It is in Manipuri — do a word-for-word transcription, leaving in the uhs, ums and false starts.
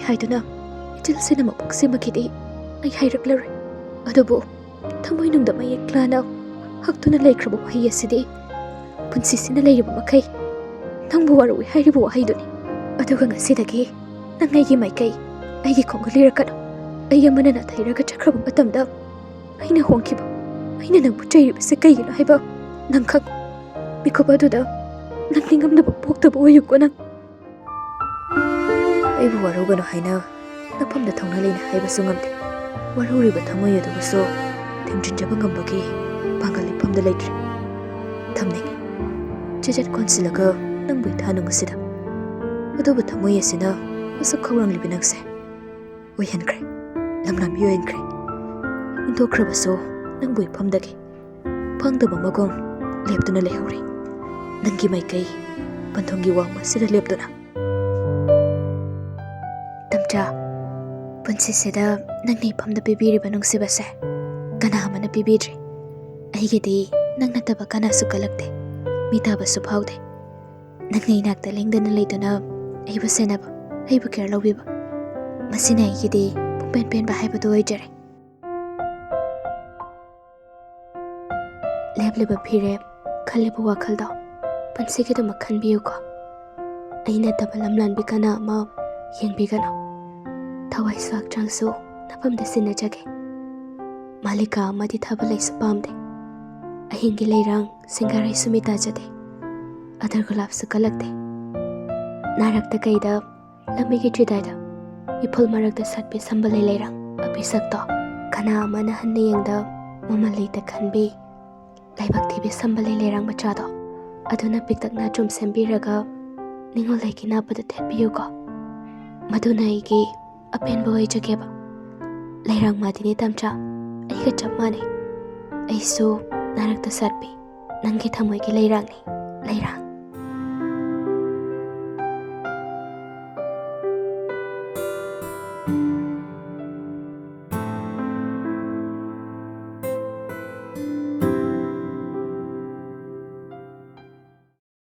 ꯍꯥꯏꯗꯨꯅ ꯏꯆꯤꯜꯁꯤꯅ ꯃꯄꯨꯛꯁꯤꯃꯒꯤꯗꯤ ꯑꯩ ꯍꯥꯏꯔꯛꯂꯔꯣꯏ꯫ ꯑꯗꯨꯕꯨ ꯊꯃꯣꯏꯅꯨꯡꯗ ꯃꯌꯦꯛ ꯂꯥꯅ ꯍꯛꯇꯨꯅ ꯂꯩꯈ꯭ꯔꯕ ꯋꯥꯍꯩ ꯑꯁꯤꯗꯤ ꯄꯨꯟꯁꯤꯁꯤꯅ ꯂꯩꯔꯤꯕ ꯃꯈꯩ ꯅꯪꯕꯨ ꯋꯥꯔꯧꯏ ꯍꯥꯏꯔꯤꯕ ꯋꯥꯍꯩꯗꯨꯅꯤ꯫ ꯑꯗꯨꯒ ꯉꯁꯤꯗꯒꯤ ꯅꯪ ꯑꯩꯒꯤ ꯃꯥꯏꯀꯩ, ꯑꯩꯒꯤ ꯈꯣꯡꯒꯨꯜ ꯂꯤꯔꯛꯀꯅꯨ꯫ ꯑꯩ ꯑꯃꯅ ꯅꯥꯊꯩꯔꯒ ꯆꯠꯈ꯭ꯔꯕ ꯃꯇꯝꯗ ꯑꯩꯅ ꯍꯣꯡꯈꯤꯕ, ꯑꯩꯅ ꯅꯪꯕꯨ ꯆꯩꯔꯤꯕꯁꯦ ꯀꯩꯒꯤꯅꯣ ꯍꯥꯏꯕ ꯅꯪ ꯈꯪ꯫ ꯃꯤꯀꯨꯞ ꯑꯗꯨꯗ ꯅꯪ ꯅꯤꯡꯉꯝꯗꯕ ꯄꯣꯛꯇꯕ ꯑꯣꯏꯌꯨꯀꯣ ꯅꯪ꯫ ꯑꯩꯕꯨ ꯋꯥꯔꯧꯒꯅꯨ ꯍꯥꯏꯅ ꯅꯐꯝꯗ ꯊꯧꯅꯥ ꯂꯩꯅ ꯍꯥꯏꯕꯁꯨ ꯉꯝꯗꯦ꯫ ꯋꯥꯔꯧꯔꯤꯕ ꯊꯃꯣꯏ ꯑꯗꯨꯕꯨꯁꯨ ꯊꯦꯝꯖꯤꯟꯖꯕ ꯉꯝꯕꯒꯤ ꯄꯥꯡꯒꯜ ꯏꯐꯝꯗ ꯂꯩꯇ꯭ꯔꯦ꯫ ꯊꯝꯅꯤꯡꯉꯤ꯫ ꯆꯤꯆꯠ ꯀꯣꯟꯁꯤꯜꯂꯒ ꯅꯪꯕꯨ ꯏꯊꯥꯅꯨꯡ ꯑꯁꯤꯗ꯫ ꯑꯗꯨꯕꯨ ꯊꯃꯣꯏ ꯑꯁꯤꯅ ꯃꯁꯛ ꯈꯧꯔꯥꯡꯂꯤꯕꯤ ꯅꯪꯁꯦ ꯑꯣꯏꯍꯟꯈ꯭ꯔꯦ꯫ ꯂꯝꯂꯥꯟꯕꯤ ꯑꯣꯏꯍꯟꯈ꯭ꯔꯦ꯫ ꯍꯨꯟꯗꯣꯛꯈ꯭ꯔꯕꯁꯨ ꯅꯪꯕꯨ ꯏꯐꯝꯗꯒꯤ ꯐꯪꯗꯕ ꯃꯒꯨꯝ ꯂꯦꯞꯇꯨꯅ ꯂꯩꯍꯧꯔꯦ꯫ ꯅꯪꯒꯤ ꯃꯥꯏꯀꯩ ꯄꯟꯊꯨꯡꯒꯤ ꯋꯥꯡꯃ ꯑꯁꯤꯗ ꯂꯦꯞꯇꯨꯅ꯫ ꯇꯝꯆꯥ, ꯄꯨꯟꯁꯤꯁꯤꯗ ꯅꯪꯅ ꯏꯐꯝꯗ ꯄꯤꯕꯤꯔꯤꯕ ꯅꯨꯡꯁꯤꯕꯁꯦ ꯀꯅꯥ ꯑꯃꯅ ꯄꯤꯕꯤꯗ꯭ꯔꯤ꯫ ꯑꯩꯒꯤꯗꯤ ꯅꯪ ꯅꯠꯇꯕ ꯀꯅꯥꯁꯨ ꯀꯜꯂꯛꯇꯦ, ꯃꯤꯇꯥꯕꯁꯨ ꯐꯥꯎꯗꯦ꯫ ꯅꯪꯅ ꯏꯅꯥꯛꯇ ꯂꯦꯡꯗꯅ ꯂꯩꯗꯨꯅ ꯑꯩꯕꯨ ꯁꯦꯟꯅꯕ, ꯑꯩꯕꯨ ꯀꯦꯌꯔ ꯂꯧꯕꯤꯕ, ꯃꯁꯤꯅ ꯑꯩꯒꯤꯗꯤ ꯄꯨꯡꯄꯦꯟ ꯄꯦꯟꯕ ꯍꯥꯏꯕꯗꯨ ꯑꯣꯏꯖꯔꯦ꯫ ꯂꯦꯞꯂꯤꯕ ꯐꯤꯔꯦꯞ, ꯈꯜꯂꯤꯕ ꯋꯥꯈꯜꯗꯣ ꯄꯨꯟꯁꯤꯒꯤꯗꯃꯛ ꯈꯟꯕꯤꯌꯨꯀꯣ꯫ ꯑꯩ ꯅꯠꯇꯕ ꯂꯝꯂꯥꯟꯕꯤ ꯀꯅꯥ ꯑꯃ ꯌꯦꯡꯕꯤꯒꯅꯨ꯫ ꯊꯋꯥꯏꯁꯨ ꯍꯛꯆꯥꯡꯁꯨ ꯅꯐꯝꯗ ꯁꯤꯟꯅꯖꯒꯦ꯫ ꯃꯥꯂꯤꯀꯥ ꯑꯃꯗꯤ ꯊꯥꯕꯜ ꯑꯩꯁꯨ ꯄꯥꯝꯗꯦ꯫ ꯑꯍꯤꯡꯒꯤ ꯂꯩꯔꯥꯡ ꯁꯤꯡꯒꯥꯔꯩꯁꯨ ꯃꯤ ꯇꯥꯖꯗꯦ꯫ ꯑꯗꯔ ꯒꯨꯂꯥꯞꯁꯨ ꯀꯜꯂꯛꯇꯦ꯫ ꯅꯥꯔꯛꯇ ꯀꯩꯗ ꯂꯝꯕꯤꯒꯤ ꯆꯤꯗꯥꯏꯗ ꯏꯐꯨꯜ ꯃꯔꯛꯇ ꯁꯥꯠꯄꯤ ꯁꯝꯕꯜ ꯂꯩ ꯂꯩꯔꯥꯡ ꯑꯄꯤꯁꯛꯇꯣ ꯀꯅꯥ ꯑꯃꯅ ꯍꯟꯅ ꯌꯦꯡꯗ ꯃꯃꯜ ꯂꯩꯇ ꯈꯟꯕꯤ ꯂꯥꯏꯕꯛ ꯊꯤꯕꯤ ꯁꯝꯕꯜ ꯂꯩ ꯂꯩꯔꯥꯡ ꯃꯆꯥꯗꯣ ꯑꯗꯨꯅ ꯄꯤꯛꯇꯛꯅ ꯆꯨꯝ ꯁꯦꯝꯕꯤꯔꯒ ꯅꯤꯉꯣꯜ ꯂꯩꯒꯤ ꯅꯥꯞꯄꯗ ꯊꯦꯠꯄꯤꯌꯨꯀꯣ꯫ ꯃꯗꯨꯅ ꯑꯩꯒꯤ ꯑꯄꯦꯟꯕ ꯑꯣꯏꯖꯒꯦꯕ꯫ ꯂꯩꯔꯥꯡ ꯃꯥꯗꯤꯅꯦ ꯇꯝꯆꯥ, ꯑꯩꯒ ꯆꯞ ꯃꯥꯟꯅꯩ꯫ ꯑꯩꯁꯨ ꯅꯥꯔꯛꯇ ꯁꯥꯠꯄꯤ ꯅꯪꯒꯤ ꯊꯃꯣꯏꯒꯤ ꯂꯩꯔꯥꯡꯅꯤ, ꯂꯩꯔꯥꯡ꯫